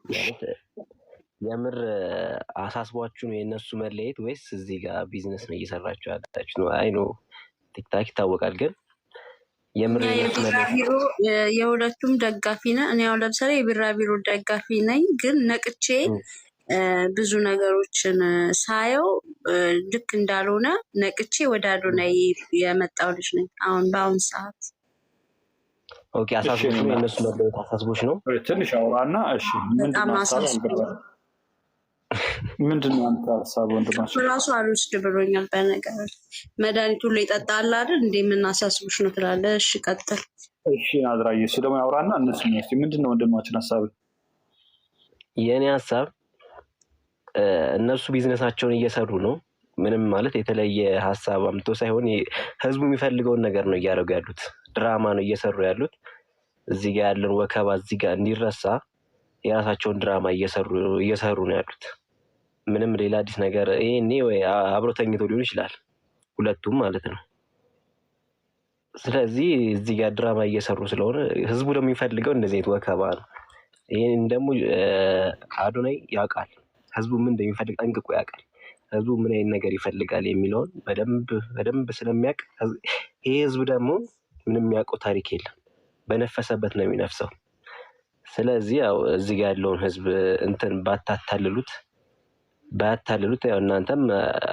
ማለት የምር አሳስቧችሁ ነው የእነሱ መለየት ወይስ እዚህ ጋር ቢዝነስ ነው እየሰራችሁ ያላችሁ ነው? I know TikTok ይታወቃል፣ ግን የምር እኛ የእነሱ መለየት የቢራቢሮ የሁለቱም ደጋፊ ነን። እኔ አሁን ለምሳሌ የቢራቢሮ ደጋፊ ነኝ፣ ግን ነቅቼ ብዙ ነገሮችን ሳየው ልክ እንዳልሆነ ነቅቼ ወደ አዶናይ የመጣው ልጅ ነኝ አሁን በአሁን ሰዓት። Okay፣ እሺ አሳስቦች ነው እኔና የእነሱ መለየት አሳስቦች ነው። ትንሽ አውራና፣ እሺ ምንድን በጣም ነው ሀሳብ? አሳስቦ አልገባኝም። ምንድን ነው አንተ ሀሳብ ወንድማችን? ራሱ አልወስድ ብሎኛል። በነገር መድኃኒቱ ሁሉ ይጠጣል አይደል እንዴ? ምን አሳስቦሽ ነው ትላለህ። እሺ ቀጥል። እሺ ናዝራዬ፣ እሱ ደግሞ ያውራና እነሱ ነው። ምንድን ነው ወንድማችን ሀሳብ? የእኔ ሀሳብ እነሱ ቢዝነሳቸውን እየሰሩ ነው። ምንም ማለት የተለየ ሀሳብ አምጥቶ ሳይሆን ህዝቡ የሚፈልገውን ነገር ነው እያደረጉ ያሉት። ድራማ ነው እየሰሩ ያሉት። እዚህ ጋር ያለን ወከባ እዚህ ጋር እንዲረሳ የራሳቸውን ድራማ እየሰሩ ነው ያሉት። ምንም ሌላ አዲስ ነገር ይሄኔ ወይ አብሮ ተኝቶ ሊሆን ይችላል ሁለቱም ማለት ነው። ስለዚህ እዚህ ጋር ድራማ እየሰሩ ስለሆነ ህዝቡ ደግሞ የሚፈልገው እንደዚህ አይነት ወከባ ነው። ይህን ደግሞ አዶናይ ያውቃል። ህዝቡ ምን እንደሚፈልግ ጠንቅቆ ያውቃል። ህዝቡ ምን አይነት ነገር ይፈልጋል የሚለውን በደንብ በደንብ ስለሚያውቅ ይሄ ህዝብ ደግሞ ምንም የሚያውቀው ታሪክ የለም። በነፈሰበት ነው የሚነፍሰው። ስለዚህ ያው እዚህ ጋር ያለውን ህዝብ እንትን ባታታልሉት ባያታልሉት፣ ያው እናንተም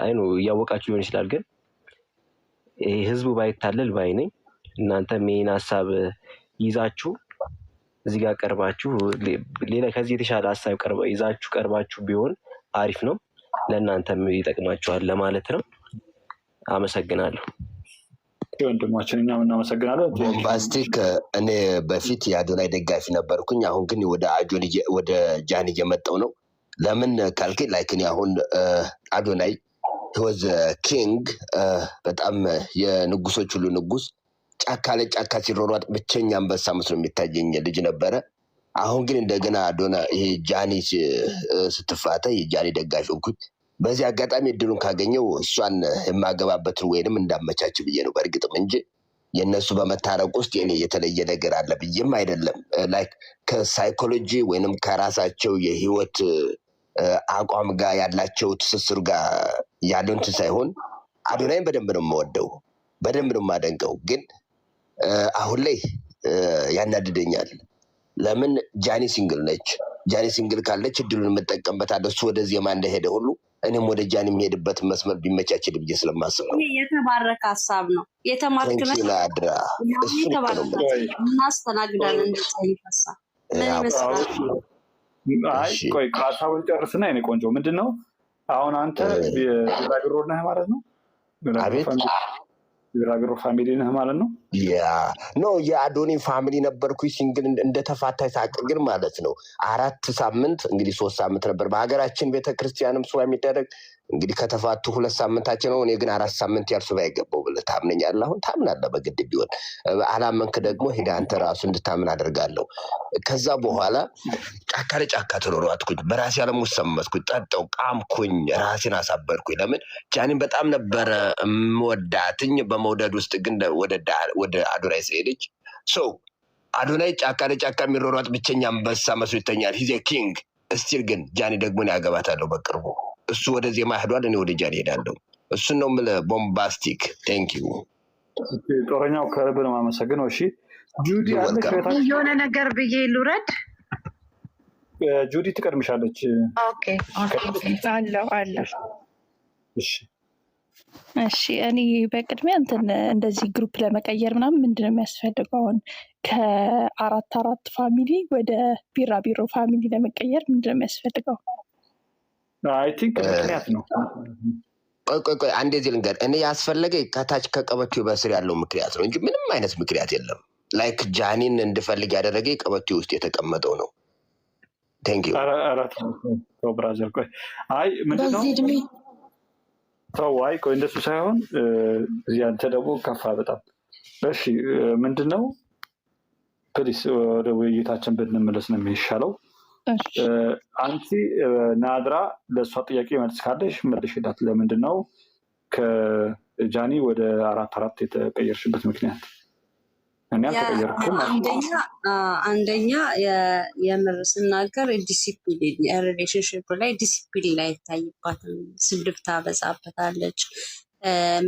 I know እያወቃችሁ ሊሆን ይችላል፣ ግን ይሄ ህዝቡ ባይታለል ባይ ነኝ። እናንተም ይህን ሀሳብ ይዛችሁ እዚህ ጋር ቀርባችሁ ሌላ ከዚህ የተሻለ ሀሳብ ይዛችሁ ቀርባችሁ ቢሆን አሪፍ ነው፣ ለእናንተም ይጠቅማችኋል ለማለት ነው። አመሰግናለሁ። ወንድማችን እኛም እናመሰግናለን። ቦምባስቲክ፣ እኔ በፊት የአዶናይ ደጋፊ ነበርኩኝ። አሁን ግን ወደ አጆን ወደ ጃን እየመጣው ነው። ለምን ካልከኝ like እኔ አሁን አዶናይ was king፣ በጣም የንጉሶች ሁሉ ንጉስ፣ ጫካ ለጫካ ሲሮሯጥ ብቸኛ አንበሳ መስሎ የሚታየኝ ልጅ ነበረ። አሁን ግን እንደገና አዶና ይሄ ጃኒ ስትፋታ የጃኒ ደጋፊ ሆንኩኝ። በዚህ አጋጣሚ እድሉን ካገኘው እሷን የማገባበትን ወይንም እንዳመቻች ብዬ ነው። በእርግጥም እንጂ የእነሱ በመታረቅ ውስጥ የኔ የተለየ ነገር አለ ብዬም አይደለም። Like ከ psychology ወይንም ከራሳቸው የህይወት አቋም ጋር ያላቸው ትስስር ጋር ያለው እንትን ሳይሆን አዶናይን በደንብ ነው የምወደው፣ በደንብ ነው የማደንቀው። ግን አሁን ላይ ያናድደኛል። ለምን ጃኒ single ነች። ጃኒ single ካለች እድሉን የምጠቀምበታለሁ። እሱ ወደ ዜማ እንደሄደ ሁሉ እኔም ወደ ጃኒ የሚሄድበት መስመር ቢመቻችል ብዬ ስለማስብ ነው። ይሄ የተባረከ ሀሳብ ነው። የተማርክ ነህ። Thank you ናድራ። ይሄ እሱን እኮ ነው የተባረከ የምልህ። ሀሳብ እናስተናግዳለን። እንደዚህ አይነት ሀሳብ ምን ይመስላል? አይ እሺ። ቆይ ሀሳቡን ጨርስና የኔ ቆንጆ፣ ምንድን ነው አሁን አንተ የቢራቢሮ ነህ ማለት ነው? ቢራቢሮ አቤት? family፣ የቢራቢሮ family ነህ ማለት ነው? Yeah, no፣ የአዶኒ family ነበርኩኝ። Single እንደተፋታ ሳቅ ግን ማለት ነው 4 ሳምንት፣ እንግዲህ 3 ሳምንት ነበር በሀገራችን ቤተክርስቲያንም ሱባ የሚደረግ። እንግዲህ ከተፋቱ 2 ሳምንታቸው ነው። እኔ ግን 4 ሳምንት ያህል ሱባ የገባው ብለህ ታምነኛለህ? አሁን ታምናለህ በግድ ቢሆን፣ አላመንክ ደግሞ ሄደህ አንተ ራሱ እንድታምን አደርጋለሁ። ከዛ በኋላ ጫካ ለጫካ ተሯሯጥኩኝ። በራሴ ዓለም ውስጥ ሰመስኩኝ፣ ጠጣው፣ ቃምኩኝ፣ ራሴን አሳበድኩኝ። ለምን ጃኒን በጣም ነበረ የምወዳትኝ። በመውደድ ውስጥ ግን ወደ አዶናይ ስለሄደች so አዶናይ ጫካ ለጫካ የሚሯሯጥ ብቸኛ አንበሳ መስሎ ይተኛል። He's a king still። ግን ጃኒ ደግሞ እኔ አገባታለሁ በቅርቡ። እሱ ወደ ዜማ ሄዷል፣ እኔ ወደ ጃኒ ሄዳለሁ። እሱን ነው የምልህ። ቦምባስቲክ፣ thank you። ጦረኛው ከልብ ነው የማመሰግነው። እሺ ጁዲ አለች? Welcome. እህታችን የሆነ ነገር ብዬ ልውረድ። ጁዲ ትቀድምሻለች። Okay። አለሁ አለሁ። እሺ። እሺ፣ እኔ በቅድሚያ እንትን እንደዚህ group ለመቀየር ምናምን ምንድን ነው የሚያስፈልገው? አሁን ከአራት አራት family ወደ ቢራቢሮ family ለመቀየር ምንድን ነው የሚያስፈልገው? I think ምክንያት ነው። ቆይ ቆይ ቆይ፣ አንዴ እዚህ ልንገር። እኔ ያስፈለገ ከታች ከቀበቶ በስር ያለው ምክንያት ነው እንጂ ምንም አይነት ምክንያት የለም። Like ጃኒን እንድፈልግ ያደረገ ቀበቶ ውስጥ የተቀመጠው ነው። Thank you. ኧረ ኧረ ተው ተው brother፣ ቆይ፣ አይ ምንድን ነው በዚህ እድሜ ተው፣ አይ ቆይ እንደሱ ሳይሆን እዚህ አንተ ደግሞ ከፋ በጣም። እሺ ምንድን ነው፣ please ወደ ውይይታችን ብንመለስ ነው የሚሻለው። እሺ። አንቺ ናድራ ለእሷ ጥያቄ መልስ ካለሽ መልሽላት። ለምንድን ነው ከጃኒ ወደ አራት አራት የተቀየርሽበት ምክንያት? እኔ አልተቀየርኩም። አንደኛ የምር ስናገር discipline relationship ላይ ዲሲፕሊን ላይ አይታይባትም። ስድብ ታበዛበታለች።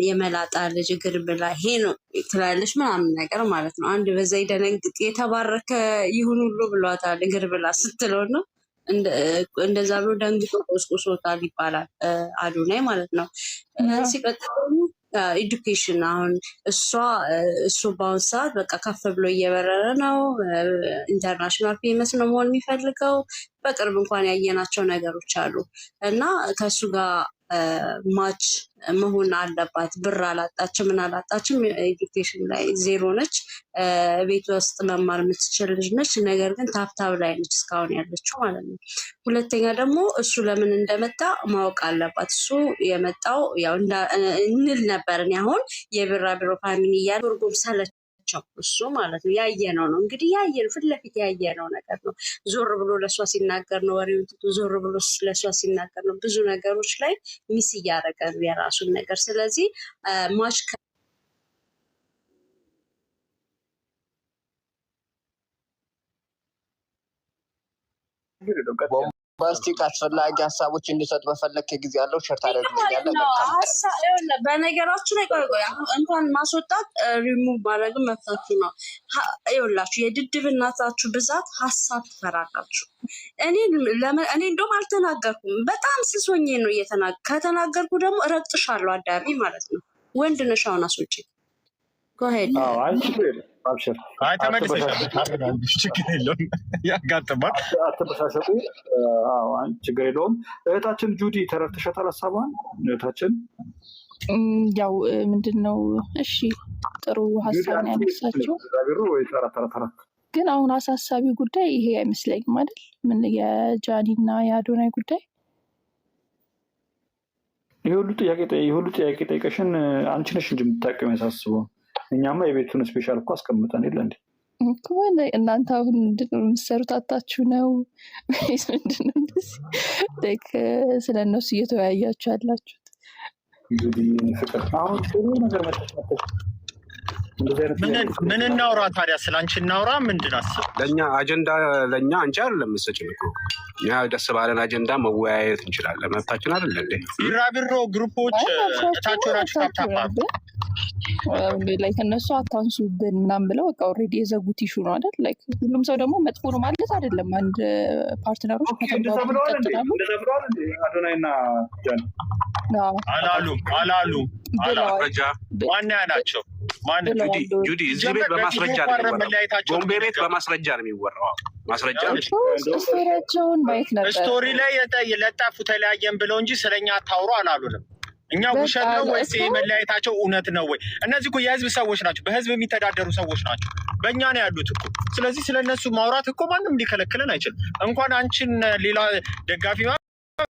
የመላጣ ልጅ እግር ብላ ይሄ ነው ትላለች ምናምን ነገር ማለት ነው። አንድ በዛ ይደነግጥ የተባረከ ይሁን ሁሉ ብሏታል። እግር ብላ ስትለው ነው እንደዛ ብሎ ደንግጦ ቆስቁሶታል ይባላል አዶናይ ማለት ነው። ሲቀጥል ደግሞ education አሁን እሱ በአሁን ሰዓት በቃ ከፍ ብሎ እየበረረ ነው። International famous ነው መሆን የሚፈልገው። በቅርብ እንኳን ያየናቸው ነገሮች አሉ እና ከእሱ ጋር match መሆን አለባት። ብር አላጣችም፣ ምን አላጣችም። Education ላይ ዜሮ ነች። ቤት ውስጥ መማር የምትችል ልጅ ነች። ነገር ግን tap tap ላይ ነች እስካሁን ያለችው ማለት ነው። ሁለተኛ ደግሞ እሱ ለምን እንደመጣ ማወቅ አለባት። እሱ የመጣው ያው እንል ነበር። እኔ አሁን የቢራቢሮ family እያለ ትርጉም ሰለቸው እሱ ማለት ነው። ያየነው ነው እንግዲህ፣ ያየነው ፊት ለፊት ያየነው ነገር ነው። ዞር ብሎ ለእሷ ሲናገር ነው፣ ወሬውን ትቶ ዞር ብሎ ለእሷ ሲናገር ነው። ብዙ ነገሮች ላይ miss እያደረገ ነው የራሱን ነገር። ስለዚህ match ቦምባስቲክ አስፈላጊ ሀሳቦች እንዲሰጥ በፈለግክ ጊዜ ያለው share ታደርግልኛለህ። በነገራችሁ ላይ ቆይ ቆይ፣ እንኳን ማስወጣት ሪሙቭ ማድረግም መብታችሁ ነው። ይኸውላችሁ የድድብናታችሁ ብዛት ሀሳብ ትፈራላችሁ። እኔ እንደውም አልተናገርኩም። በጣም ስሶኜ ነው ከተናገርኩ ደግሞ እረግጥሻለሁ አዳሚ ማለት ነው። ወንድ ነሽ፣ አሁን አስወጪ። Go ahead. አይ ችግር የለም፣ አብሽር። አይ ተመልሰሻል፣ ችግር የለውም፣ ያጋጥማል። አትበሻሸቁ። ችግር የለውም። እህታችን ጁዲ ተረድተሻታል ሀሳቧን እህታችን? ያው ምንድን ነው፣ እሺ ጥሩ ሀሳብ ነው ያነሳችው። ቢሮ ወይ 444? ግን አሁን አሳሳቢ ጉዳይ ይሄ አይመስለኝም አይደል? ምን የጃኒ እና የአዶናይ ጉዳይ። ይህ ሁሉ ጥያቄ ጠይቀሽን አንቺ ነሽ እንጂ የምታውቂው የሚያሳስበው። እኛማ የቤቱን special እኮ አስቀምጠን የለ እንዴ? እናንተ አሁን ምንድን ነው የምትሰሩት? አታችሁ ነው ወይስ ምንድን ነው እንደዚህ ስለ እነሱ እየተወያያችሁ ያላችሁት? እንግዲህ ፍቅር አሁን ጥሩ ነገር መተሽ መተሽ እንደዚህ አይነት ምን እናውራ ታዲያ? ስለ አንቺ እናውራ? ምንድን አስብ ለእኛ አጀንዳ ለእኛ አንቺ አይደለም የምትሰጪን እኮ፣ እኛ ደስ ባለን አጀንዳ መወያየት እንችላለን። መብታችን አይደለ እንዴ? ቢራቢሮ group ኦች እታች ሆናችሁ tap tap አድርጉ። Like እነሱ አታንሱብን ምናምን ብለው በቃ already የዘጉት issue ነው አይደል? Like ሁሉም ሰው ደግሞ መጥፎ ነው ማለት አይደለም። አንድ partner ኦች እንደዛ ከተግባቡ ብለዋል እንዴ? ይቀጥላሉ። እንደዛ ብለዋል እንዴ? አዶናይ እና ጃኒ? አዎ። አላሉም አላሉም አላሉም። ብለዋል። ማስረጃ ማን ያላቸው? ማን? ብለዋል። ጁዲ፣ ጁዲ፣ እዚህ ቤት ጀመር በማስረጃ ነው በቪዲዮ የሚወራው። መለያየታቸውን ቦምቤ ቤት የሚነገሩ በማስረጃ ነው የሚወራው። አዎ፣ ማስረጃ Story ያቸውን ማየት ነበር። Story ላይ የለጠፉ ተለያየን ብለው እንጂ ስለኛ አታውሩ አላሉንም። እኛ በቃ ውሸት ነው ወይስ እኮ መለያየታቸው እውነት ነው ወይ? እነዚህ እኮ የህዝብ ሰዎች ናቸው። በህዝብ የሚተዳደሩ ሰዎች ናቸው። በእኛ ነው ያሉት እኮ። ስለዚህ ስለ እነሱ ማውራት እኮ ማንም ሊከለክለን አይችልም። እንኳን አንቺን ሌላ ደጋፊ